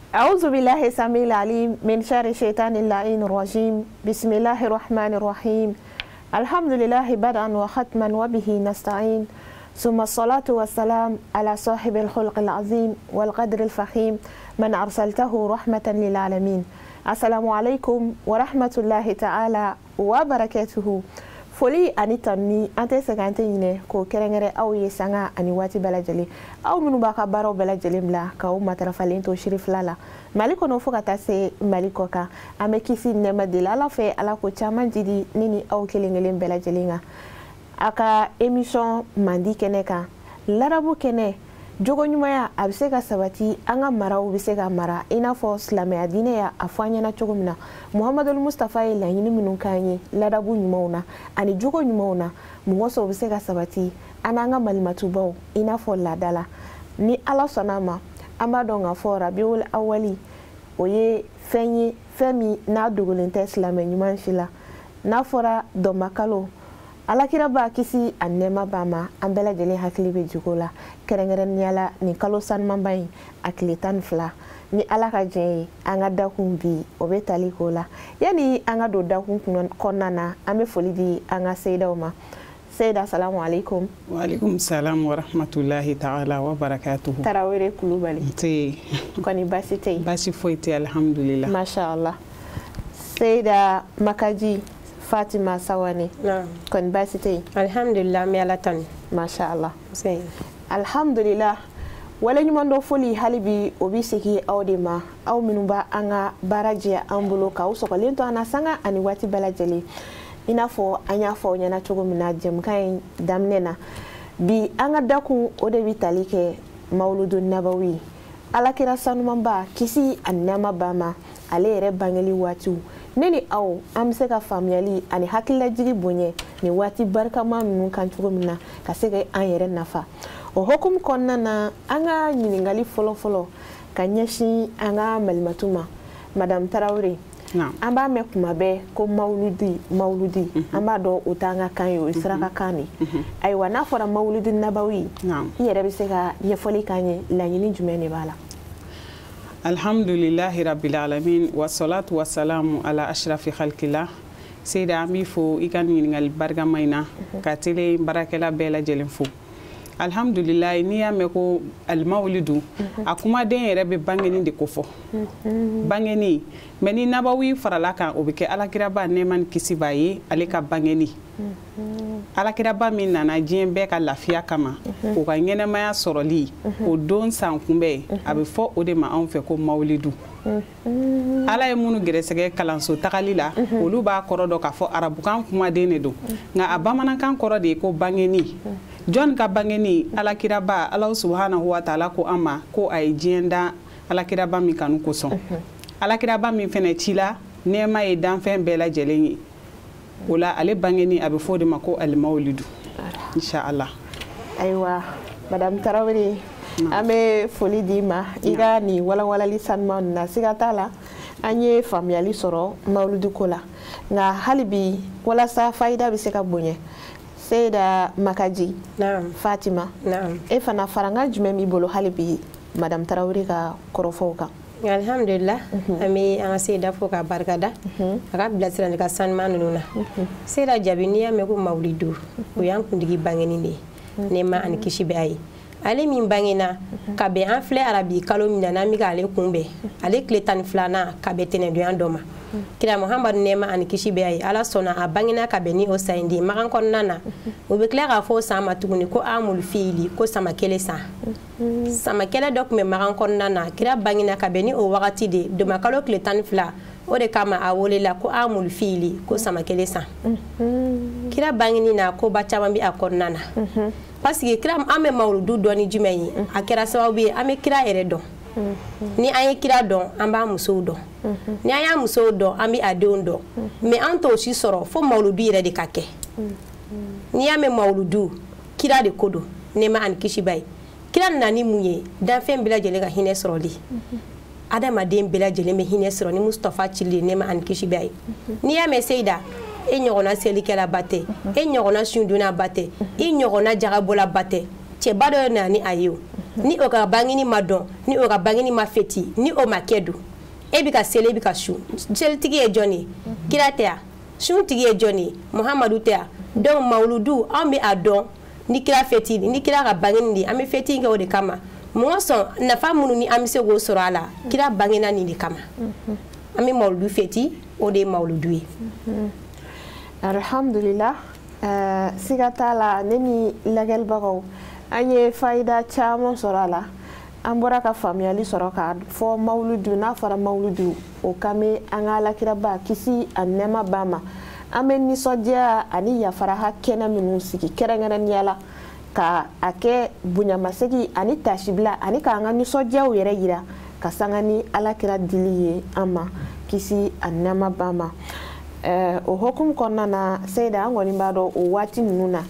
أعوذ بالله السميع العليم من شر الشيطان اللعين الرجيم. بسم الله الرحمن الرحيم. الحمد لله بدءا وختما وبه نستعين، ثم الصلاة والسلام على صاحب الخلق العظيم والقدر الفخيم من أرسلته رحمة للعالمين. السلام عليكم ورحمة الله تعالى وبركاته. Foli ani tanuni an tɛ sɛgɛn, an tɛ ɲinɛ k'o kɛrɛnkɛrɛn aw ye sanga ani waati bɛɛ lajɛlen, aw minnu b'a ka baaraw bɛɛ lajɛlen bila k'aw matarafalen to sirifila la Mali kɔnɔ fo ka taa se Mali kɔ kan. An bɛ kisi nɛɛma deli Ala fɛ, Ala ko caman jidi ne ni aw kelen kelen bɛɛ lajɛlen kan a ka émission mandi kɛnɛ kan. Larabu kɛnɛ, jogo ɲumanya a bɛ se ka sabati, an ka maraw bɛ se ka mara i n'a fɔ silamɛya diinɛ y'a fɔ an ɲɛna cogo min na. Muhamadul Mustafa ye laɲini minnu k'an ye ladabu ɲumanw na ani jogo ɲumanw na, mɔgɔ sɔrɔ bɛ se ka sabati an n'an ka malimatubaw i n'a fɔ laada la. Ni Ala sɔnna a ma, an b'a dɔn k'a fɔ Rabiul Awali o ye fɛn ye, fɛn min n'a dogolen tɛ silamɛ ɲuman si la. N'a fɔra dɔnbakalo, Alakira kisi a nɛɛma b'a ma, an bɛɛ lajɛlen hakili bɛ jigin o la, kɛrɛnkɛrɛnnenya la nin kalo sanumanba in a tile 12. Ni Ala ka jɛn ye, an ka dakun bi o bɛ tali k'o la. Yanni an ka don dakun kɔnɔna na, an bɛ foli di an ka seyidaw ma. Seyida, salamu aleykum. Waaleykum salam wa rahmatulahi ta'ala wa barakatuhu. Tarawele Kulubali. Nse. Kɔni baasi tɛ yen? Baasi foyi tɛ, alhamdulillah. Masha Allah. Seyida Makaji Fatima Sawane. Kɔni baasi tɛ yen? Alhamdulillah, n bɛ Ala tanu. Masha Allah. Alhamdulillah. Waleɲuman dɔ foli hali bi o bɛ segin aw de ma, aw minnu b'a an ka baara jɛ an bolo k'aw sɔgɔlen to an na sanga ani waati bɛɛ lajɛlen. I n'a fɔ an y'a fɔ aw ɲɛna cogo min na jɛmukan in daminɛ na, bi an ka dakun o de bɛ tali kɛ Mawuludu Nabawi, Alakira sanumanba kisi ani nɛɛma b'a ma, ale yɛrɛ bangeli waatiw. Ne ni aw an bɛ se ka faamuyali ani hakililajigi bonya nin waati barikama ninnu kan cogo min na ka se ka an yɛrɛ nafa. O hokumu kɔnɔna na, an ka ɲininkali fɔlɔ-fɔlɔ ka ɲɛsin an ka malimatu ma, Madame Tarawele. An b'a mɛn kuma bɛɛ ko mawuludi mawuludi, an b'a dɔn o t'an ka kan ye, o ye saraka kan de. Ayiwa, n'a fɔra Mawuludi Nabawi, i yɛrɛ bɛ se ka ɲɛfɔli k'an ye, laɲini jumɛn de b'a la? Alhamdulillahi rabbil alamin, wassalatu wassalamu ala ashrafi khalqillah. Seyida, an b'i fo i ka ɲininkali barikama in na, ka tele baarakɛla bɛɛ lajɛlen fo. Alhamdulillahi, n'i y'a mɛn ko alimawulidu, a kumaden yɛrɛ bɛ bangeni de kofɔ, bangeni. Mɛ ni nabawi farala kan, o bɛ kɛ Alakiraba nɛɛma ni kisi b'a ye, ale ka bangeni. Alakiraba min nana diɲɛ bɛɛ ka lafiya kama, o ka ɲɛnɛmaya sɔrɔli o don san kunbɛn, a bɛ fɔ o de ma anw fɛ ko mawulidu. Ala ye minnu gɛrɛsɛgɛ kalanso tagali la, olu b'a kɔrɔ dɔn k'a fɔ arabukan kumaden de don, nka a bamanankan kɔrɔ de ye ko bangeni. Jɔn ka bangeni? Alakiraba. Ala subhanahu wa taala ko an ma ko a ye diɲɛ dan Alakiraba min kanu kosɔn, Alakiraba min fɛnɛ cila nɛɛma ye danfɛn bɛɛ lajɛlen ye, o la ale bangeni a bɛ fɔ o de ma ko alimawulidu, inshallah. Ayiwa, Madame Tarawele, an bɛ foli d'i ma i ka nin walawalali sanuman ninnu na. Siga t'a la, an ye faamuyali sɔrɔ mawuludu ko la, nka hali bi walasa fayida bɛ se ka bonya, Seyida Makaji Fatima, e fana farankan jumɛn b'i bolo hali bi Madame Tarawele ka kɔrɔfɔw kan? Alhamdulillah, an bɛ an ka Seyida fo k'a barikada a ka bilasirali ka sanuman ninnu na. Seyida Jaabi, n'i y'a mɛn ko mawuludu, o y'an kuntigi bangeni de ye, nɛɛma ani kisi bɛ a ye. Ale min bangena ka bɛn an filɛ arabi kalo min na, n'an bɛ k'ale kunbɛn, ale tile 12nan ka bɛn tɛnɛndonya dɔ ma, kira Muhamadu nɛɛma ani kisi bɛ a ye, Ala sɔnna a bangena ka bɛn ni o san in de ye Makan kɔnɔna na. O bɛ tila k'a fɔ o san ma tuguni ko amul fiili, ko samakɛlɛ san. Samakɛlɛ dɔ tun bɛ Makan kɔnɔna na, kira bangena ka bɛn ni o wagati de domakalo tile 12, o de kama a welela ko amul fiili, ko samakɛlɛ san. Kira bangeni na, koba caman bɛ a kɔnɔna na, parce que kira, an bɛ mawuludu dɔn ni jumɛn ye? A kɛra sababu ye an bɛ kira yɛrɛ dɔn. Ni an ye kira dɔn, an b'a musow dɔn. Ni an y'a musow dɔn, an bɛ a denw dɔn. Mais an t'o si sɔrɔ fo mawuludu yɛrɛ de ka kɛ. N'i y'a mɛn mawuludu, kira de ko don, nɛɛma ani kisi b'a ye. Kira nana ni mun ye? Danfɛn bɛɛ lajɛlen ka hinɛ sɔrɔli. Adamaden bɛɛ lajɛlen bɛ hinɛ sɔrɔ ni Mustafa cili, nɛɛma ani kisi b'a ye. N'i y'a mɛn Seyida, e ɲɔgɔnna selikɛla ba tɛ, e ɲɔgɔnna sundonna ba tɛ, i ɲɔgɔnna jagabɔla ba tɛ, cɛba dɔ nana ni a ye. O Ni o ka bangini ma dɔn, ni o ka bangini ma feti, ni o ma kɛ dun, e bɛ ka seli, e bɛ ka sun, selitigi ye jɔn ye? Kira tɛ yan. Suntigi ye jɔn ye? Muhamadu tɛ yan. Donc mawuludu, anw bɛ a dɔn ni kira feti, ni kira ka bangini de, an bɛ feti in kɛ o de kama. Mɔgɔ sɔn nafa minnu ni an bɛ se k'o sɔrɔ a la, kira bangena nin de kama. An bɛ mawuludu feti, o de ye mawuludu ye. Alhamdulillah, siga t'a la, ne ni lajɛlibagaw, an ye fayida caman sɔrɔ a la. An bɔra ka faamuyali sɔrɔ k'a fɔ mawuludu, n'a fɔra mawuludu, o kan bɛ an ka alakiraba kisi a nɛɛma b'a ma. An bɛ nisɔndiya ani yafaraha kɛnɛ minnu sigi kɛrɛnkɛrɛnnenya la ka a kɛ bonyamasegin ani tasibila ani k'an ka nisɔndiyaw yɛrɛ yira ka sanga ni alakira dili ye an ma, kisi a nɛɛma b'a ma. O hokumu kɔnɔna na, Seyida, an kɔni b'a dɔn o waati ninnu na,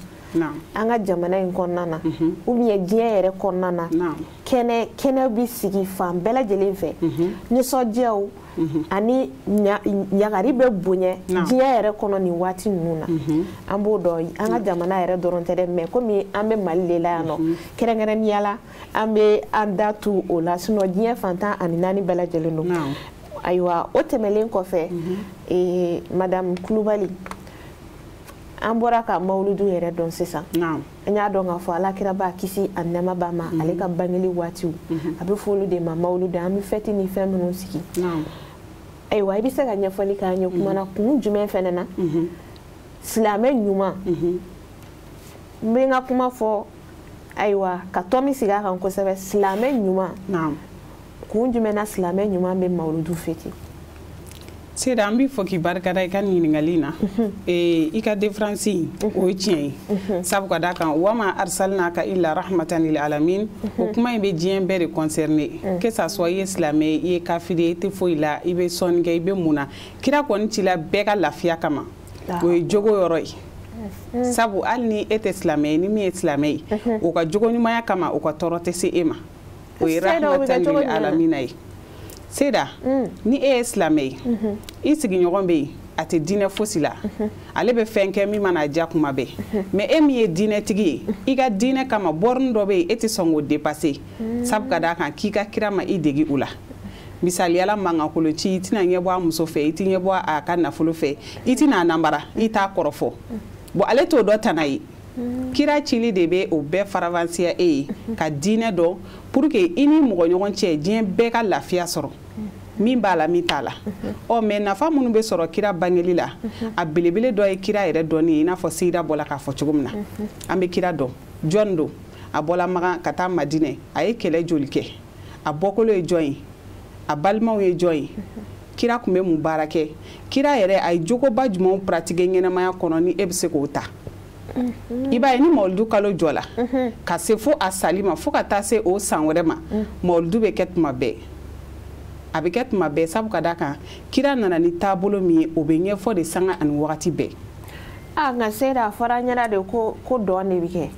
an ka jamana in kɔnɔna na ou bien diɲɛ yɛrɛ kɔnɔna na, kɛnɛ kɛnɛ bɛ sigi fan bɛɛ lajɛlen fɛ, nisɔndiyaw ani ɲagari bɛ bonya diɲɛ yɛrɛ kɔnɔ nin waati ninnu na. An b'o dɔn, an ka jamana yɛrɛ dɔrɔn tɛ dɛ, mais komi an bɛ Mali de la yan nɔ, kɛrɛnkɛrɛnnenya la an bɛ an da tu o la, sinon diɲɛ fan 14 bɛɛ lajɛlen don. Ayiwa, o tɛmɛlen kɔfɛ, madame Kulubali, an bɔra ka mawuludu yɛrɛ dɔn sisan. An y'a dɔn k'a fɔ alakiraba kisi a nɛɛma b'a ma, ale ka bangeli waatiw, a bɛ fɔ olu de ma mawuludu, an bɛ fɛti ni fɛn minnu sigi. Ayiwa, i bɛ se ka ɲɛfɔli k'an ye kuma na kun jumɛn fɛnɛ na silamɛ ɲuman, n bɛ n ka kuma fɔ, ayiwa, ka tɔ min sigi a kan kosɛbɛ, silamɛ ɲuman, kun jumɛn na silamɛ ɲuman bɛ mawuludu fêter? Seyida, an b'i fɔ k'i barikada i ka ɲininkali in na. I ka différence o ye tiɲɛ ye, sabu ka d'a kan wama arsalnaka illa rahmatan lil alamin, o kuma in bɛ diɲɛ bɛɛ de concerné, que ça soit i ye silamɛ ye, i ye kafiri ye, i tɛ foyi la, i bɛ sɔnni kɛ, i bɛ mun na, kira kɔni cila bɛɛ ka lafiya kama, o ye jogo yɔrɔ ye. Sabu hali ni e tɛ silamɛ ye, ni min ye silamɛ ye, o ka jogo ɲumanya kama, o ka tɔɔrɔ tɛ se e ma, o ye rahmatan lil alamina ye. Seyida, ni e ye silamɛ ye, i sigiɲɔgɔn bɛ yen, a tɛ diinɛ fosi la, ale bɛ fɛn kɛ min mana diya kuma bɛɛ, mais e min ye diinɛtigi ye, i ka diinɛ kama borne dɔ bɛ yen, e tɛ sɔn k'o dépasser, sabu ka d'a kan k'i ka kira ma i degi o la. Misaliyala, mankankolon ci, i tɛna ɲɛbɔ a muso fɛ, i tɛ ɲɛbɔ a ka nafolo fɛ, i tɛna a namara, i t'a kɔrɔfɔ. Bon, ale t'o dɔ tana ye. Kira cili de bɛ o bɛɛ farafansiya e ye ka diinɛ dɔn, pour que i ni mɔgɔ ɲɔgɔn cɛ, diɲɛ bɛɛ ka lafiya sɔrɔ, min b'a la, min t'a la. Ɔ, mais nafa minnu bɛ sɔrɔ kira bangeli la, a belebele dɔ ye kira yɛrɛ dɔnni ye. I n'a fɔ Seyida bɔla k'a fɔ cogo min na, an bɛ kira dɔn, jɔn don, a bɔla Makan ka taa Madinɛ, a ye kɛlɛ joli kɛ, a bɔkolo ye jɔn ye, a balimaw ye jɔn ye, kira tun bɛ mun baara kɛ, kira yɛrɛ a ye jogoba jumɛnw pratiquer ɲɛnamaya kɔnɔ, ni e bɛ se k'o ta. I b'a ye, ni mawuludu kalo jɔ la ka se fo a sali ma, fo ka taa se o san wɛrɛ ma, mawuludu bɛ kɛ tuma bɛɛ, a bɛ kɛ tuma bɛɛ, sabu ka d'a kan kira nana ni taabolo min ye, o bɛ ɲɛfɔ de sanga ani wagati bɛɛ. Aa, nka Seyida, a fɔra an ɲɛna de ko dɔn de bɛ kɛ,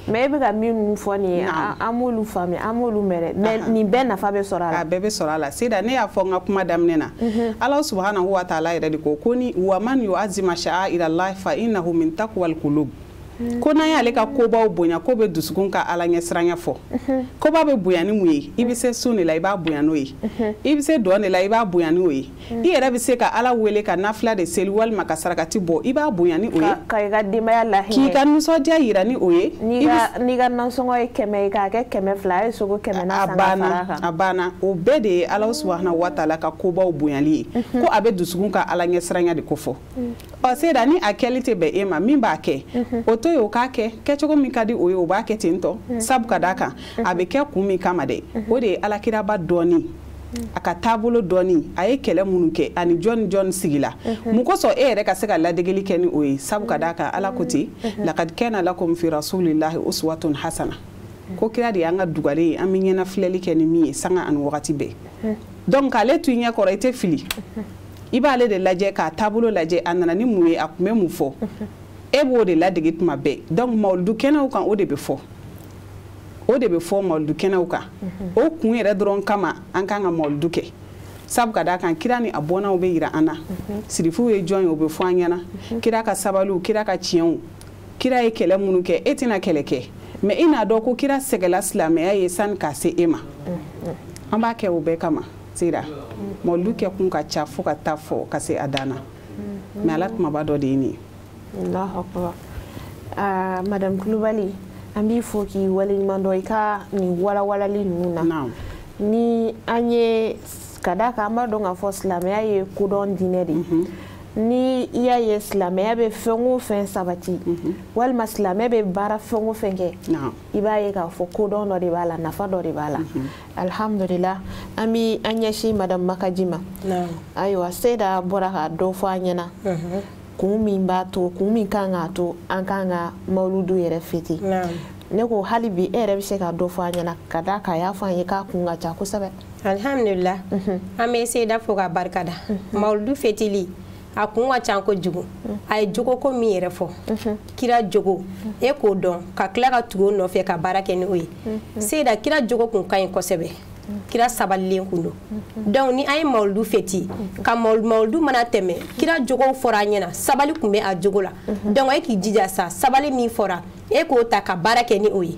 mais e bɛ ka minnu fɔ nin ye, an m'olu faamuya, an m'olu mɛn dɛ, mais nin bɛɛ nafa bɛ sɔrɔ a la. A bɛɛ bɛ sɔrɔ a la. Seyida, ne y'a fɔ n ka kuma daminɛ na, Ala subhanahu wa taala yɛrɛ de ko ni wa man yu'azzima sha'airallahi fa innahu min taqwal qulub, ko n'an y'ale ka kobaw bonya, ko bɛ dusukun ka Ala ɲɛsiranya fɔ. Koba bɛ bonya ni mun ye? I bɛ se sun de la, i b'a bonya n'o ye, i bɛ se dɔn de la, i b'a bonya n'o ye, i yɛrɛ bɛ se ka Ala wele ka nafila de seli walima ka sarakati bɔ, i b'a bonya ni o ye, ka i ka denbaya lahinɛ, k'i ka nisɔndiya yira ni o ye. N'i ka nasɔngɔ ye 100 ye, k'a kɛ 200, a ye sogo 100 n'a san ka fara a kan. A banna. O bɛɛ de ye Ala subahana wa taala ka kobaw bonyali ye, ko a bɛ dusukun ka Ala ɲɛsiranya de ko fɔ. Ɔ, Seyida, ni a kɛli tɛ bɛn e ma, min b'a kɛ, o to yen, o k'a kɛ kɛcogo min ka di o ye, o b'a kɛ ten tɔ, sabu ka d'a kan a bɛ kɛ kun min kama dɛ, o de ye alakiraba dɔɔni, a ka taabolo dɔɔni, a ye kɛlɛ minnu kɛ ani jɔn jɔn sigila, mun kosɔn e yɛrɛ ka se ka ladegeli kɛ ni o ye, sabu ka d'a kan Ala ko ten, laqad kana lakum fi rasulillahi uswatun hasana, ko kira de y'an ka dugalen ye, an bɛ ɲɛna filɛli kɛ ni min ye sanga ani wagati bɛɛ. Donc k'ale to i ɲɛ kɔrɔ, i tɛ fili, i b'ale de lajɛ, k'a taabolo lajɛ, a nana ni mun ye, a tun bɛ mun fɔ, e b'o de ladege tuma bɛɛ. Donc mawuludu kɛnɛw kan, o de bɛ fɔ, o de bɛ fɔ mawuludu kɛnɛw kan. O kun yɛrɛ dɔrɔn kama an kan ka mawuludu kɛ, sabu ka d'a kan kira ni a bɔnnaw bɛ yira an na, sirifuw ye jɔn ye, o bɛ fɔ an ɲɛna, kira ka sabaliw, kira ka tiɲɛw, kira ye kɛlɛ minnu kɛ, e tɛna kɛlɛ kɛ, Mais i n'a dɔn ko kira sɛgɛla silamɛya ye sani ka se e ma. An b'a kɛ o bɛɛ kama Seyida. Mawuludu kɛ kun ka ca fo ka taa fɔ ka se a dan na. Mais ala kumaba dɔ de ye nin ye. Allahu akbar. Madame Kulubali, an b'i fo k'i waleɲuman dɔn i ka nin walawalali ninnu na. Ni an ye ka d'a kan an b'a dɔn k'a fɔ silamɛya ye kodɔn diinɛ de ye. Ni i y'a ye silamɛya bɛ fɛn o fɛn sabati, walima silamɛ bɛ baara fɛn o fɛn kɛ, i b'a ye k'a fɔ kodɔn dɔ de b'a la, nafa dɔ de b'a la. Alhamdulillah, an bɛ an ɲɛsin Madame Makaji ma. Ayiwa, Seyida bɔra ka dɔ fɔ an ɲɛna. Kun min b'a to, kun min kan k'a to an kan ka mawuludu yɛrɛ fêter. Ne ko hali bi e yɛrɛ bɛ se ka dɔ fɔ an ɲɛna ka d'a kan a y'a fɔ an ye k'a kun ka ca kosɛbɛ. Alhamdulillah, an bɛ Seyida fo ka barika da. Mawuludu fêteli a kun ka ca kojugu. A ye jogo ko min yɛrɛ fɔ, kira jogo, e k'o dɔn ka tila ka tugu o nɔfɛ ka baara kɛ ni o ye. Seyida, kira jogo kun ka ɲi kosɛbɛ. Kira sabalilen kun don. Donc ni an ye mawuludu fêti, ka mawuludu mana tɛmɛ, kira jogow fɔra an ɲɛna, sabali kun bɛ a jogo la. Donc e k'i jija sa, sabali min fɔra, e k'o ta ka baara kɛ ni o ye.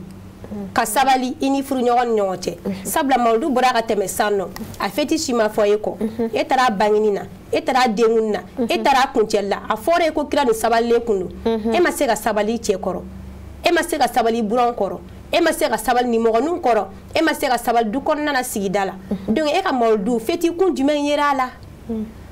Ka sabali i ni furuɲɔgɔn ni ɲɔgɔn cɛ. Sabula mawuludu bɔra ka tɛmɛ san nɔ, a fêti si ma fɔ e kɔ. E taara bangini na, e taara denkuni na, e taara kuncɛli la, a fɔra e ko kira nin sabalilen kun don. E ma se ka sabali cɛ kɔrɔ, e ma se ka sabali buran kɔrɔ, e ma se ka sabali nimɔgɔninw kɔrɔ, e ma se ka sabali du kɔnɔna na, sigida la. Donc e ka mawuludu fêti kun jumɛn yera a la?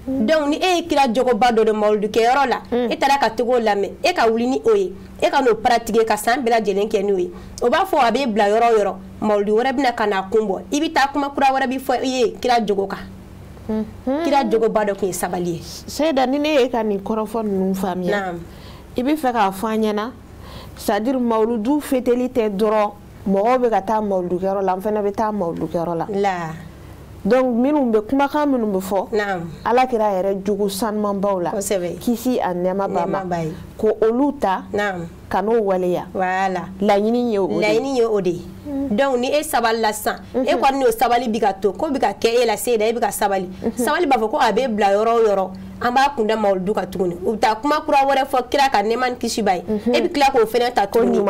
Donc ni e ye kira jogoba dɔ de mawuludu kɛyɔrɔ la, e taara ka togo lamɛn, e ka wuli ni o ye, e ka n'o pratiquer ka san bɛɛ lajɛlen kɛ n'o ye. O b'a fɔ a b'e bila yɔrɔ o yɔrɔ, mawuludu wɛrɛ bɛna ka n'a kun bɔ, i bɛ taa kuma kura wɛrɛ bɛ fɔ i ye kira jogo kan. Kira jogoba dɔ kun ye sabali ye. Seyida, ni ne ye ka nin kɔrɔfɔ ninnu faamuya, i bɛ fɛ k'a fɔ an ɲɛna, c'est à dire mawuludu fêteli tɛ dɔrɔn mɔgɔw bɛ ka taa mawuludukɛyɔrɔ la, an fana bɛ taa mawuludukɛyɔrɔ la. Donc minnu bɛ kumakan minnu bɛ fɔ, ala kira yɛrɛ jogo sanumanbaw la, kisi a nɛɛma b'a ma, ko olu ta ka n'o waleya. Voilà. Laɲini ye o de ye. Laɲini ye o de ye. Donc ni e sabalila sisan, e kɔni y'o sabali bi ka to, ko bi ka kɛ e la Seyida, e bi ka sabali. Sabali b'a fɔ ko a bɛ bila yɔrɔ o yɔrɔ, an b'a kunda mawuludu kan tuguni. U bɛ taa kuma kura wɛrɛ fɔ kira ka nɛɛma ni kisi b'a ye. E bɛ tila k'o fɛnɛ ta tuguni. Ko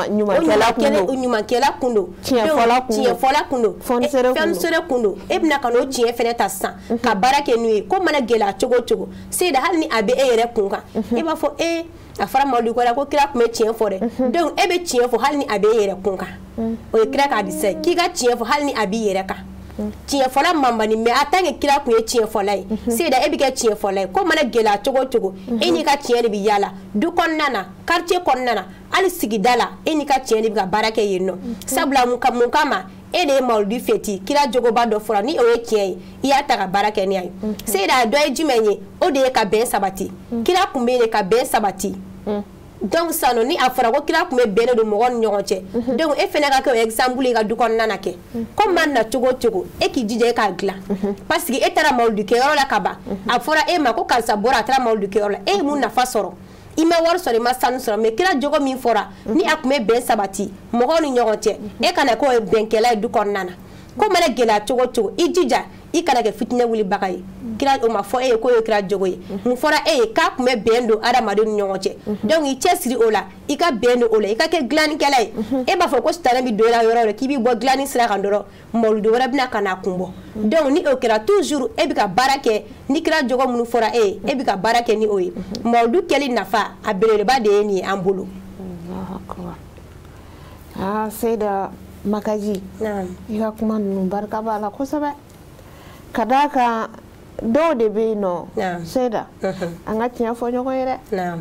ɲumankɛla kun don. Tiɲɛfɔla kun don. Fɔnisere kun don. E bɛna ka n'o tiɲɛ fɛnɛ ta sisan ka baara kɛ n'o ye. Ko mana gɛlɛya cogo o cogo, Seyida, hali ni a bɛ e yɛrɛ kun kan, e b'a fɔ e a fɔra mawuludu kɔrɔ ko kira tun bɛ tiɲɛ fɔ dɛ. Donc e bɛ tiɲɛ fɔ hali ni a bɛ e yɛrɛ kun kan. O ye kira ka hadisa ye k'i ka tiɲɛ fɔ hali ni a b'i yɛrɛ kan. Tiɲɛfɔla manbani, mais en tant que kira kun ye tiɲɛfɔla ye, Seyida, e bɛ kɛ tiɲɛfɔla ye. Ko mana gɛlɛya cogo o cogo, e n'i ka tiɲɛ de bɛ yaala du kɔnɔna na, quartier kɔnɔna na, hali sigida la, e n'i ka tiɲɛ de bɛ ka baara kɛ yen nɔ. Sabula mun kama e de ye mawuludu fêti, kira jogoba dɔ fɔra, ni o ye tiɲɛ ye, i y'a ta ka baara kɛ ni a ye. Seyida, a dɔ ye jumɛn ye? O de ye ka bɛn sabati. Kira kun bɛ yen de ka bɛn sabati. Donc sisan ni a fɔra ko kira tun bɛ bɛn de don mɔgɔw ni ɲɔgɔn cɛ, donc e fɛnɛ ka kɛ o exemple ye ka du kɔnɔna na kɛ. Ko maa na cogo o cogo, e k'i jija e k'a dilan. Parce que e taara mawuludukɛyɔrɔ la ka ban, a fɔra e ma ko karisa bɔra a taara mawuludukɛyɔrɔ la, e ye mun nafa sɔrɔ? I ma wari sɔrɔ, i ma sanu sɔrɔ, mais kira jogo min fɔra ni a tun bɛ bɛn sabati mɔgɔw ni ɲɔgɔn cɛ, e kana k'o ye bɛnkɛla ye du kɔnɔna na. Ko mana gɛlɛya cogo o cogo, i jija i kana kɛ fitinɛ wulibaga ye. Kira o ma fɔ e ye k'o ye kira jogo ye. Mun fɔra e ye? K'a tun bɛ bɛn don adamadenw ni ɲɔgɔn cɛ. Donc i cɛsiri o la, i ka bɛn don o la, i ka kɛ dilannikɛla ye. E b'a fɔ ko sitanɛ bɛ don e la yɔrɔ o yɔrɔ, k'i bɛ bɔ dilanni sira kan dɔrɔn, mawuludu wɛrɛ bɛna ka n'a kun bɔ. Donc ni o kɛra, toujours e bɛ ka baara kɛ ni kira jogo minnu fɔra e ye, e bɛ ka baara kɛ ni o ye. Mawuludu kɛli nafa a belebeleba de ye nin ye an bolo. Ah, Seyida Makaji, i ka kuma ninnu barika b'a la kosɛbɛ. Ka d'a kan dɔw de bɛ yen nɔ, Seyida, an ka tiɲɛ fɔ ɲɔgɔn ye dɛ.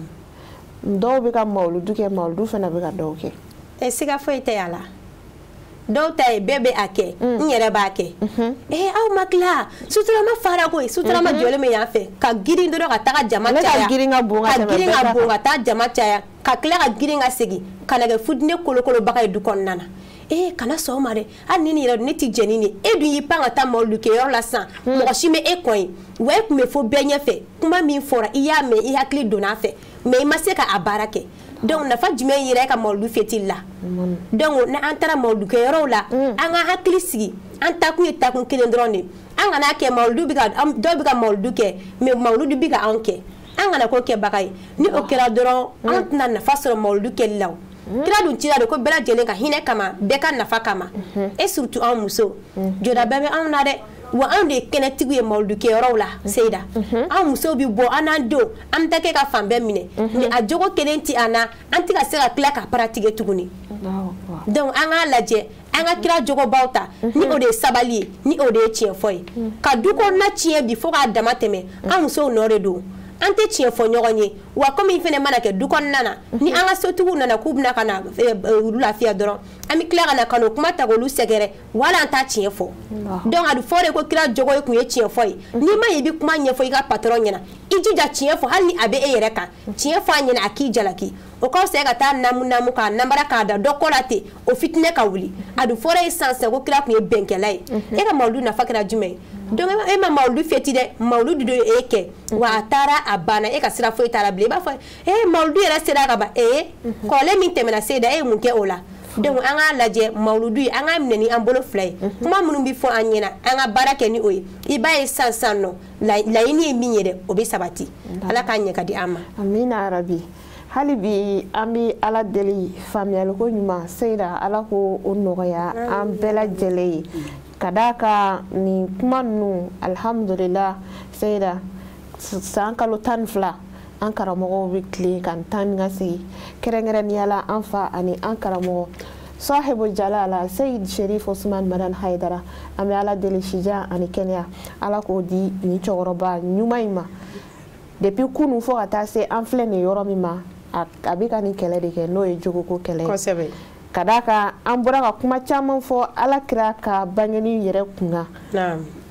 Dɔw bɛ ka mawuludu kɛ, mawuludu fana bɛ ka dɔw kɛ. Siga foyi tɛ a la. Dɔw ta ye bɛɛ bɛ a kɛ, n yɛrɛ b'a kɛ. Aw ma tila, suturama fara koyi, suturama jɔlen bɛ yan fɛ, ka girin dɔrɔn ka taga jama caya. Ka girin ka bon ka tɛmɛ bɛɛ kan. Ka girin ka bon ka taa jama caya, ka tila ka girin ka segin, ka na kɛ futinɛ kolokolobaga ye du kɔnɔna na. Kana sɔn o ma dɛ, hali ni nin yɛrɛ ne ti jɛn ni nin ye. E dun y'i pan ka taa mawuludu kɛyɔrɔ la sisan, mɔgɔ si ma e kɔn ye, wa e tun bɛ fɔ bɛɛ ɲɛfɛ, kuma min fɔra i y'a mɛn, i hakili donna a fɛ, mais i ma se ka a baara kɛ. Donc nafa jumɛn yera e ka mawuludu fêtili la? Donc ni an taara mawuludu kɛyɔrɔw la, an ka hakili sigi, an takun ye takun kelen dɔrɔn de ye. An kana kɛ mawuludu bɛ ka dɔw bɛ ka mawuludu kɛ, mais mawuludu bɛ ka anw kɛ. An kana k'o kɛbaga ye. Ni o kɛra dɔrɔn, an tɛna nafa sɔrɔ mawuludu kɛli la o. Kira dun cira de ko bɛɛ lajɛlen ka hinɛ kama, bɛɛ ka nafa kama. Et surtout anw musow, jɔda bɛɛ bɛ anw na dɛ. Wa anw de ye kɛnɛtigiw ye mawuludukɛyɔrɔw la, Seyida. Anw musow bi bɔ, an n'an denw, an bɛ taa kɛ ka fan bɛɛ minɛ. Mais a jogo kelen ti an na, an tɛ ka se ka tila ka pratiquer tuguni. Donc an k'a lajɛ, an ka kira jogobaw ta, ni o de ye sabali ye, ni o de ye tiɲɛ fɔ ye. Ka du kɔnɔna tiɲɛ bi fo k'a dama tɛmɛ, an musow nɔ de don. An tɛ tiɲɛ fɔ ɲɔgɔn ye. Wa komi fɛnɛ mana kɛ du kɔnɔna na, ni an ka sotigiw nana k'u bɛna ka na olu lafiya dɔrɔn, an bɛ tila ka na ka n'o kuma ta k'olu sɛgɛrɛ, wala an t'a tiɲɛ fɔ. Donc a bɛ fɔ de ko kira jogo ye kun ye tiɲɛ fɔ ye. N'i ma ye i bɛ kuma ɲɛfɔ i ka patron ɲɛna, i jija tiɲɛ fɔ hali ni a bɛ e yɛrɛ kan, tiɲɛ fɔ a ɲɛna a k'i jalaki. O ka fisa e ka taa namu namu k'a namara k'a da dɔ kɔ la ten, o fitinɛ ka wuli. A dun fɔra ye sisan sisan ko kira kun ye bɛnkɛla ye. E ka mawuludu nafa kɛra jumɛn ye? Donc e ma mawuludu fêti dɛ, mawuludu de ye e kɛ. Wa a taara a banna, e ka sira foyi t'a la bilen. I b'a fɔ ee mawuludu yɛrɛ sera ka ban, ee kɔrɔlen min tɛmɛna Seyida, e ye mun kɛ o la? Donc an k'a lajɛ mawuludu ye, an k'a minɛ ni an bolo fila ye. Kuma minnu bɛ fɔ an ɲɛna, an ka baara kɛ ni o ye. I b'a ye sisan sisan nɔ, laɲini ye min ye dɛ, o bɛ sabati. Ala k'a ɲɛ ka di an ma. Amina rabi. Hali bi an bɛ Ala deli faamuyaliko ɲuman, Seyida, Ala ko o nɔgɔya an bɛɛ lajɛlen ye. Ka d'a kan nin kuma ninnu, alhamdulillah, Seyida, san kalo 12 an karamɔgɔw bɛ tilen ka taa ni ka segin, kɛrɛnkɛrɛnnenya la an fa ani an karamɔgɔ sahibu jalala Seyid Sherif Osman Madan Haidara. An bɛ Ala deli sijan ani kɛnɛya, Ala k'o di nin cɛkɔrɔba ɲuman in ma. Depuis kunun fo ka taa se an filɛ nin yɔrɔ min ma, a bɛ ka nin kɛlɛ de kɛ, n'o ye jogoko kɛlɛ ye. Kosɛbɛ. Ka d'a kan an bɔra ka kuma caman fɔ Ala kira ka bangeni yɛrɛ kun kan,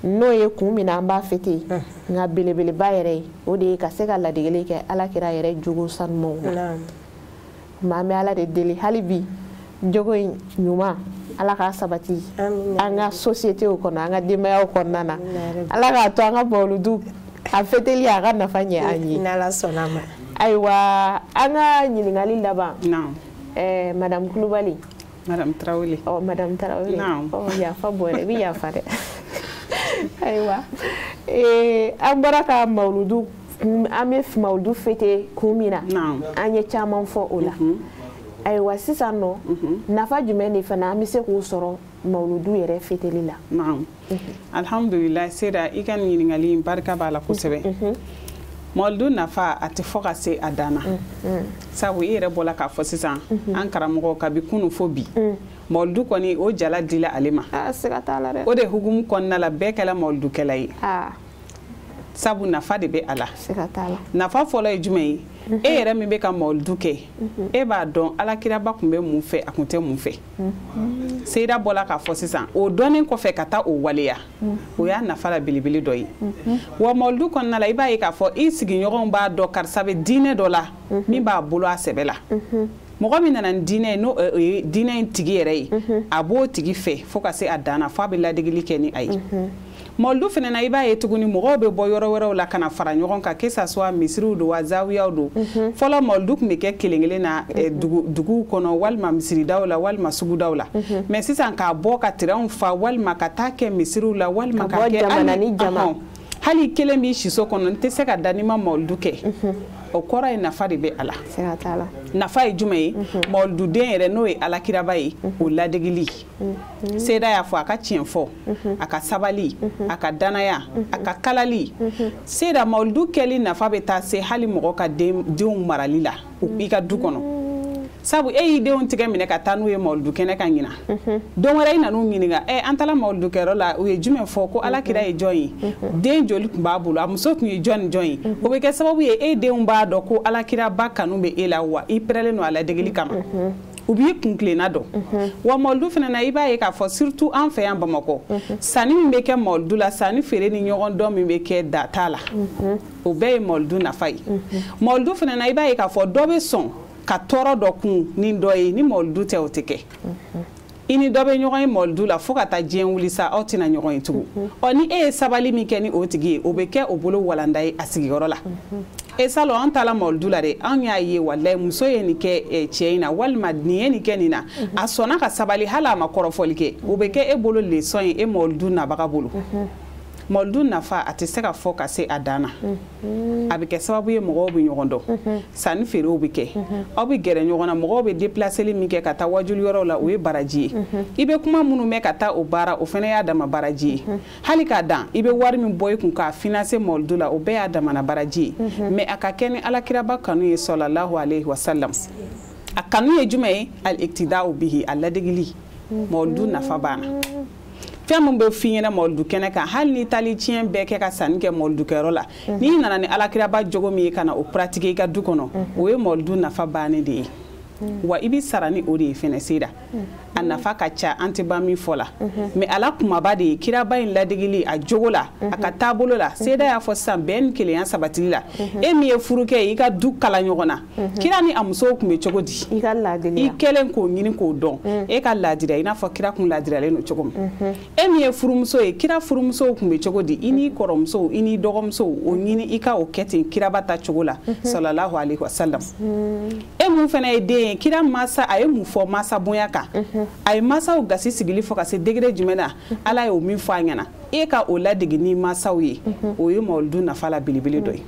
n'o ye kun min na an b'a fêter, nka belebeleba yɛrɛ ye o de ye ka se ka ladegeli kɛ Ala kira yɛrɛ jogo sanumanw na. Maa an bɛ Ala de deli hali bi jogo in ɲuman, Ala k'a sabati an ka société kɔnɔ, an ka denbayaw kɔnɔna na. Ala k'a to an ka mawuludu a fêteli a ka nafa ɲɛ an ye. N'Ala sɔnna a ma. Ayiwa, an ka ɲininkali laban. Madame Kulubali. Madame Traoré. Oh, Madame Traoré. Oh, yafa bɔrɛ, i bɛ yafa dɛ. Ayiwa, an bɔra ka mawuludu, an bɛ mawuludu fêter kun min na, an ye caman fɔ o la. Ayiwa, sisan nɔ, nafa jumɛn de fana an bɛ se k'o sɔrɔ mawuludu yɛrɛ fêteli la? Alhamdulillah, Seyida, i ka nin ɲininkali in barika b'a la kosɛbɛ. Mawuludu nafa a tɛ fɔ ka se a dan na. Sabu i yɛrɛ bɔla k'a fɔ sisan, an karamɔgɔ kabi kunun fo bi, mawuludu kɔni o jala dila ale ma. Siga t'a la dɛ. O de hukumu kɔnɔna la, bɛɛ kɛla mawuludukɛla ye. Sabu nafa de bɛ a la. Siga t'a la. Nafa fɔlɔ ye jumɛn ye? E yɛrɛ min bɛ ka mawuludu kɛ, e b'a dɔn alakiraba tun bɛ mun fɛ, a tun tɛ mun fɛ. Seyida bɔla k'a fɔ sisan, o dɔnnen kɔfɛ ka taa o waleya, o y'a nafa la belebele dɔ ye. Wa mawuludu kɔnɔna la, i b'a ye k'a fɔ i sigiɲɔgɔnw b'a dɔn karisa bɛ diinɛ dɔ la min b'a bolo a sɛbɛ la. Mɔgɔ min nana ni diinɛ ye, n'o ye diinɛ in tigi yɛrɛ ye, a b'o tigi fɛ fo ka se a dan na, fo a bɛ ladegeli kɛ ni a ye. Mawuludu fana na, i b'a ye tuguni mɔgɔw bɛ bɔ yɔrɔ wɛrɛw la ka na fara ɲɔgɔn kan, que ça soit misiriw don wa zawiyaw don. Fɔlɔ mawuludu tun bɛ kɛ kelen kelen na duguw kɔnɔ, walima misiridaw la, walima sugudaw la. Mais sisan k'a bɔ ka terrainw fa, walima ka taa kɛ misiriw la, walima ka kɛ jamana ni jama, hali kelen b'i siso kɔnɔ, n tɛ se ka da n'i ma mawuludu kɛ. O kɔrɔ ye nafa de bɛ a la. Nafa ye jumɛn ye? Mawulududen yɛrɛ n'o ye alakiraba ye, o ladegeli. Seyida y'a fɔ, a ka tiɲɛ fɔ, a ka sabali, a ka danaya, a ka kalali. Seyida, mawuludu kɛli nafa bɛ taa se hali mɔgɔ ka denw marali la i ka du kɔnɔ. Sabu e y'i denw tigɛ minɛ ka taa n'u ye mawuludu kɛnɛ kan ɲina, don wɛrɛ i nan'u ɲininka, an taara mawuludukɛyɔrɔ la, u ye jumɛn fɔ ko alakira ye jɔn ye, den joli tun b'a bolo, a muso tun ye jɔn ni jɔn ye. O bɛ kɛ sababu ye e denw b'a dɔn ko alakiraba kanu bɛ e la, wa i pɛrɛlen don a ladegeli kama. U b'i kun tilenna dɔn. Wa mawuludu fana na, i b'a ye k'a fɔ surtout an fɛ yan Bamakɔ, sanni min bɛ kɛ mawuludu la, sanni feere ni ɲɔgɔn dɔn min bɛ kɛ da t'a la, o bɛɛ ye mawuludu nafa ye. Mawuludu fana na, i b'a ye k'a fɔ dɔ bɛ sɔn ka tɔɔrɔ dɔ kun ni dɔ ye, ni mawuludu tɛ o tɛ kɛ. I ni dɔ bɛ ɲɔgɔn ye mawuludu la fo ka taa diɲɛ wuli sa, aw tɛna ɲɔgɔn ye tugun. Ɔ ni e ye sabali min kɛ ni o tigi ye, o bɛ kɛ o bolo walanda ye a sigiyɔrɔ la. E salon an taara mawuludu la dɛ, anw y'a ye walayi muso ye nin kɛ cɛ in na, walima nin ye nin kɛ nin na, a sɔnna ka sabali hali a ma kɔrɔfɔli kɛ, o bɛ kɛ e bolo leçon ye e mawuludu nabaga bolo. Mawuludu nafa a tɛ se ka fɔ ka se a dan na. A bɛ kɛ sababu ye mɔgɔw bɛ ɲɔgɔn dɔn, sanni feerew bɛ kɛ, aw bɛ gɛrɛ ɲɔgɔn na, mɔgɔw bɛ déplaceli min kɛ ka taa wajuli yɔrɔw la, o ye baraji ye. I bɛ kuma minnu mɛn ka taa o baara, o fana y'a dama baraji ye. Hali k'a dan, i bɛ wari min bɔ i kun k'a financer mawuludu la, o bɛɛ y'a damana baraji ye. Mais a ka kɛ ni alakiraba kanu ye sallallahu alayhi wa sallam. A kanu ye jumɛn ye? Al-iktida'u bihi, a ladegili. Mawuludu nafa banna. Fɛn min bɛ f'i ɲɛna mawuludu kɛnɛ kan, hali n'i taali tiɲɛ bɛɛ kɛ ka sanni kɛ mawuludukɛyɔrɔ la, n'i nana ni alakiraba jogo min ye ka na o pratiquer i ka du kɔnɔ, o ye mawuludu nafa bannen de ye. Wa i bɛ sara ni o de ye fɛnɛ Seyida. A nafa ka ca, an tɛ ban min fɔ la, mais ala kumaba de ye kiraba in ladegili a jogo la, a ka taabolo la. Seyida y'a fɔ sisan bɛn ni kelenya sabatili la. E min ye furukɛ ye, i ka du kala ɲɔgɔn na, kira ni a musow tun bɛ cogo di? I ka laadiriya, i kɛlen k'o ɲini k'o dɔn, e ka laadiriya i n'a fɔ kira kun laadiriyalen don cogo min. E min ye furumuso ye, kira furumusow tun bɛ cogo di? I n'i kɔrɔmusow, i n'i dɔgɔmusow, o ɲini i ka o kɛ ten kiraba ta cogo la sallallahu alayhi wa sallam. E mun fana ye den ye, kira masa a ye mun fɔ masa bonya kan? A ye masaw gasi sigili fɔ ka se degré jumɛn na? Ala y'o min fɔ a ɲɛna, e ka o ladege ni masaw ye, o ye mawuludu nafa la belebele dɔ ye.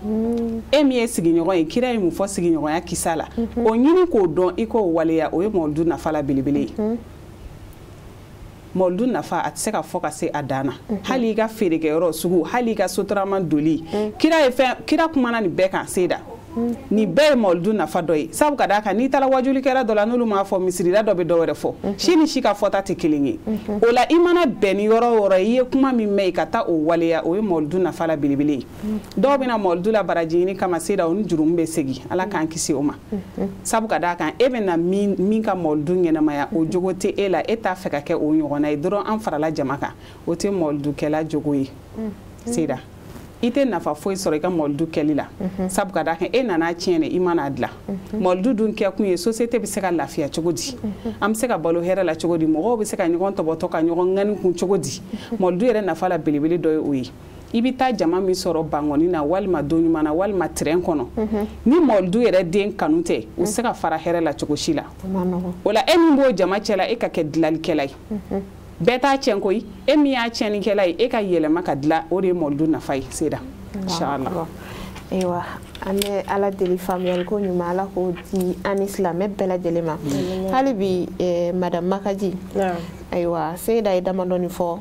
E min ye sigiɲɔgɔn ye, kira ye mun fɔ sigiɲɔgɔnya kisa la, o ɲini k'o dɔn, i k'o waleya, o ye mawuludu nafa la belebele ye. Mawuludu nafa a tɛ se ka fɔ ka se a dan na. Hali i ka feerekɛyɔrɔ sugu, hali i ka sotarama doli, kira ye fɛn, kira kumana nin bɛɛ kan Seyida. Nin bɛɛ ye mawuludu nafa dɔ ye. Sabu ka d'a kan, n'i taara wajulikɛla dɔ la, n'olu m'a fɔ, misirila dɔ bɛ dɔ wɛrɛ fɔ, si ni si ka fɔta tɛ kelen ye. O la i mana bɛn ni yɔrɔ o yɔrɔ i ye kuma min mɛn, i ka taa o waleya, o ye mawuludu nafa la belebele ye. Dɔw bɛna mawuludu la baraji ɲini kama Seyida, o ni jurumu bɛ segin, Ala k'an kisi o ma. Sabu ka d'a kan, e bɛna min ka mawuludu ɲɛnamaya, o jogo tɛ e la, e t'a fɛ ka kɛ o ɲɔgɔnna ye dɔrɔn, an farala jama kan, o tɛ mawuludukɛla jogo ye Seyida. I tɛ nafa foyi sɔrɔ i ka mawuludu kɛli la, sabu ka d'a kan e nana tiɲɛ de, i mana dilan. Mawuludu dun kɛkun ye société bɛ se ka lafiya cogo di, an bɛ se ka balo hɛrɛ la cogo di, mɔgɔw bɛ se ka ɲɔgɔn tɔbɔtɔ ka ɲɔgɔn ŋani kun cogo di. Mawuludu yɛrɛ nafa la belebele dɔ ye o ye. I bɛ taa jama min sɔrɔ bangɔni na, walima don ɲuman na, walima train kɔnɔ, ni mawuludu yɛrɛ den kanu tɛ, u tɛ se ka fara hɛrɛ la cogo si la. O la e min b'o jama cɛ la, e ka kɛ dilanlikɛla ye. Bɛɛ t'a tiɲɛ koyi, e min y'a tiɲɛnikɛla ye, e ka yɛlɛma ka dilan, o de ye mawuludu nafa ye Seyida. Inshallah. Ayiwa, an bɛ Ala deli faamuyali ko ɲuman, Ala k'o di an ni silamɛ bɛɛ lajɛlen ma. Hali bi madame Makaji, ayiwa Seyida ye damadɔni fɔ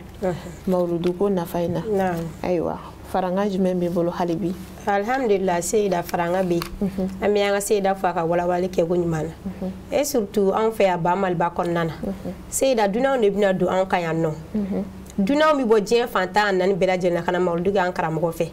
mawuludu ko nafa in na. Ayiwa, faranga jumɛn b'i bolo hali bi? Alhamdulillah Seyida, faranga bɛ yen. An bɛ an ka Seyida fo a ka walawali kɛ ko ɲuman na. Et surtout anw fɛ yan ba Maliba kɔnɔna na, Seyida, dunanw de bɛna don anw kan yan nɔ. Dunanw bɛ bɔ diɲɛ fan 14 bɛɛ lajɛlen na ka na mawuludu kɛ an karamɔgɔ fɛ,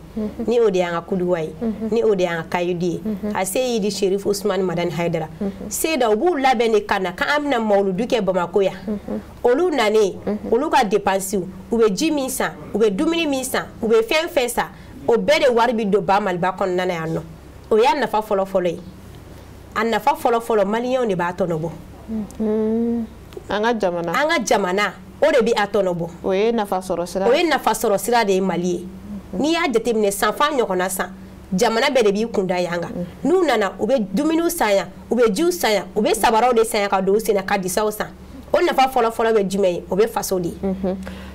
ni o de y'an ka kuduwa ye, ni o de y'an ka kayidi ye, a Seyidi Sherif Usumani Madani Hayidara. Seyida, u b'u labɛn de ka na k'an bɛna mawuludu kɛ Bamakɔ yan. Olu nanen, olu ka dépenses, u bɛ ji min san, u bɛ dumuni min san, u bɛ fɛn fɛn san, o bɛɛ de wari bɛ don ba Maliba kɔnɔna na yan nɔ. O y'a nafa fɔlɔ-fɔlɔ ye. A nafa fɔlɔ-fɔlɔ, maliyɛnw de b'a tɔnɔ bɔ. An ka jamana. An ka jamana, o de bɛ a tɔnɔ bɔ. O ye nafa sɔrɔ sira. O ye nafa sɔrɔ sira de ye Mali ye. N'i y'a jateminɛ sanfan ɲɔgɔnna san, jamana bɛɛ de b'i kunda yan kan. N'u nana, u bɛ dumuniw san yan, u bɛ jiw san yan, u bɛ sabaraw de san yan ka don u sen na ka disaw san. O nafa fɔlɔ-fɔlɔ bɛ jumɛn ye? O bɛ faso de ye.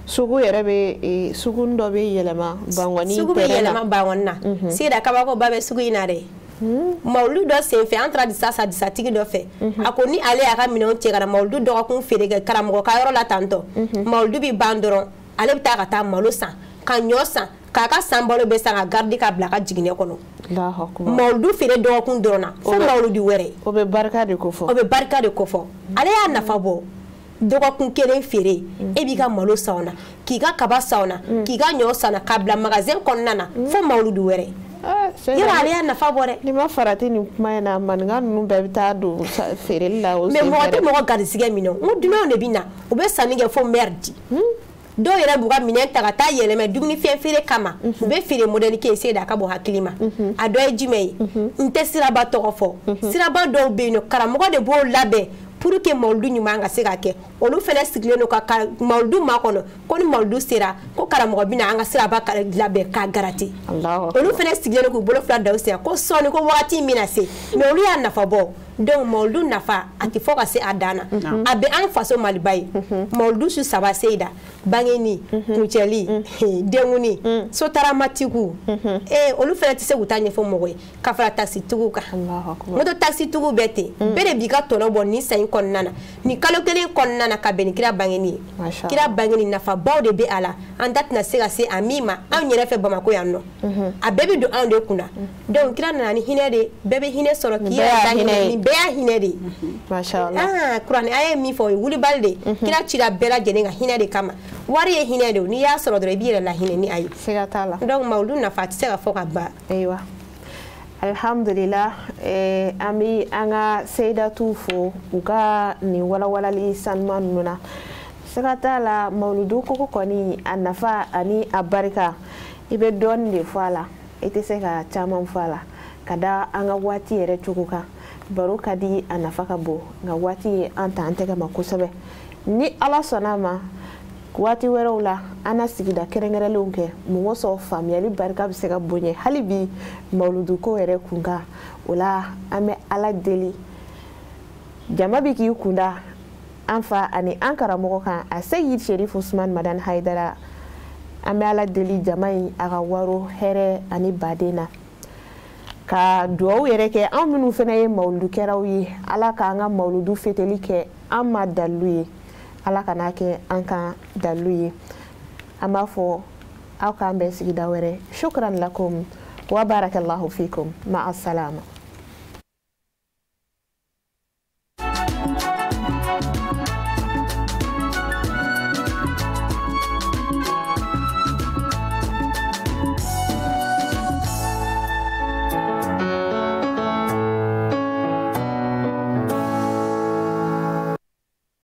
Sugu yɛrɛ bɛ, sugu dɔ bɛ yɛlɛma bangɔni. Sugu bɛ yɛlɛma bangɔni na. Seyida, kabakoba bɛ sugu in na dɛ. Mawuludu dɔ senfɛ, an taara disa san disatigi dɔ fɛ. A ko ni ale y'a ka minɛnw cɛ ka na mawuludu dɔgɔkun feere kɛ karamɔgɔ ka yɔrɔ la tantɔ, mawuludu bɛ ban dɔrɔn, ale bɛ taa ka taa malo san, ka ɲɔ san, k'a ka san balo bɛɛ san ka garidi ka bila a ka jiginɛ kɔnɔ. Mawuludu feere dɔgɔkun dɔrɔn na fo mawuludu wɛrɛ. O bɛ barika de ko fɔ. O bɛ barika de ko fɔ. Ale y'a nafa bɔ. Dɔgɔkun kelen feere, e b'i ka malo san o na, k'i ka kaba san o na, k'i ka ɲɔ san na, k'a bila magasin kɔnɔna na fo mawuludu wɛrɛ. Yɔrɔ ale y'a nafa bɔ dɛ. N'i ma farati nin kuma in na, maninka ninnu bɛɛ bɛ taa don feereli la o sen fɛ. Mais mɔgɔ tɛ mɔgɔ garisigɛ minɛ o. N ko dunanw de bɛ na, u bɛ sanni kɛ fo maire di. Dɔw yɛrɛ b'u ka minɛn ta ka taa yɛlɛmɛ dumunifɛn feere kama, u bɛ feere modèle kɛ Seyida, a ka bon hakili ma. A dɔ ye jumɛn ye? N tɛ siraba tɔgɔ fɔ. Siraba dɔw bɛ yen nɔ, karamɔgɔ de b'o labɛn pour que mawuludu ɲuman ka se ka kɛ. Olu fana sigilen don ka mawuludu makɔnɔ, ko ni mawuludu sera ko karamɔgɔ bɛna an ka siraba labɛn k'a garati. Olu fana sigilen don k'u bolo fila da u sen ko sɔɔni ko wagati min na se, mais olu y'a nafa bɔ. Donc mawuludu nafa a tɛ fɔ ka se a dan na. A bɛ an faso Maliba ye. Mawuludu su 3 seyida, bangeni, kuncɛli, denkuni, sotaramatigiw, olu fana tɛ se k'u ta ɲɛfɔ mɔgɔ ye ka fara taxitigiw kan. Moto taxitigiw bɛ ten, bɛɛ de b'i ka tɔnɔ bɔ nin san in kɔnɔna na, nin kalo kelen kɔnɔna na ka bɛn ni kira bangeni ye. Kira bangeni nafabaw de bɛ a la, an da tɛna se ka se a min ma anw yɛrɛ fɛ Bamakɔ yan nɔ. A bɛɛ bɛ don anw de kunna. Donc kira nana ni hinɛ de, bɛɛ bɛ hinɛ sɔrɔ k'i yɛrɛ ta hinɛ, nin bɛɛ y'a hinɛ de ye. Kuranɛ a ye min fɔ o ye wulibali de ye. Kira cira bɛɛ lajɛlen ka hinɛ de kama. Wari ye hinɛ de ye, n'i y'a sɔrɔ dɔrɔn i b'i yɛrɛ lahinɛ ni a ye. Siga t'a la. Donc mawuludu nafa tɛ se ka fɔ ka ban. Ayiwa, alhamdulillah, an bɛ an ka seyidatuw fo u ka nin walawalali sanuman ninnu na. Siga t'a la, mawuludu koko kɔni a nafa ani a barika, i bɛ dɔɔnin de fɔ a la, i tɛ se ka caman fɔ a la ka da an ka waati yɛrɛ cogo kan. Baro ka di, a nafa ka bon, nka waati ye an ta an tɛgɛ ma kosɛbɛ. Ni Ala sɔnna a ma, waati wɛrɛw la an na sigida kɛrɛnkɛrɛnlenw kɛ mɔgɔ sɔrɔ faamuyali barika bɛ se ka bonya hali bi mawuludu ko yɛrɛ kun kan. O la an bɛ Ala deli, jama bɛ k'i kunda an fa ani an karamɔgɔ kan, a Seyid Sherif Usman Madani Hayidara. An bɛ Ala deli jama in a ka waro hɛrɛ ani baden na, ka duwawu yɛrɛ kɛ an minnu fana ye mawuludukɛlaw ye. Ala k'an ka mawuludu feteli kɛ an ma dalilu ye, Ala kana kɛ an kan dalilu ye. An b'a fɔ aw k'an bɛn sigida wɛrɛ. Shukran lakum wa barakallahu fikum. Ma'a salama.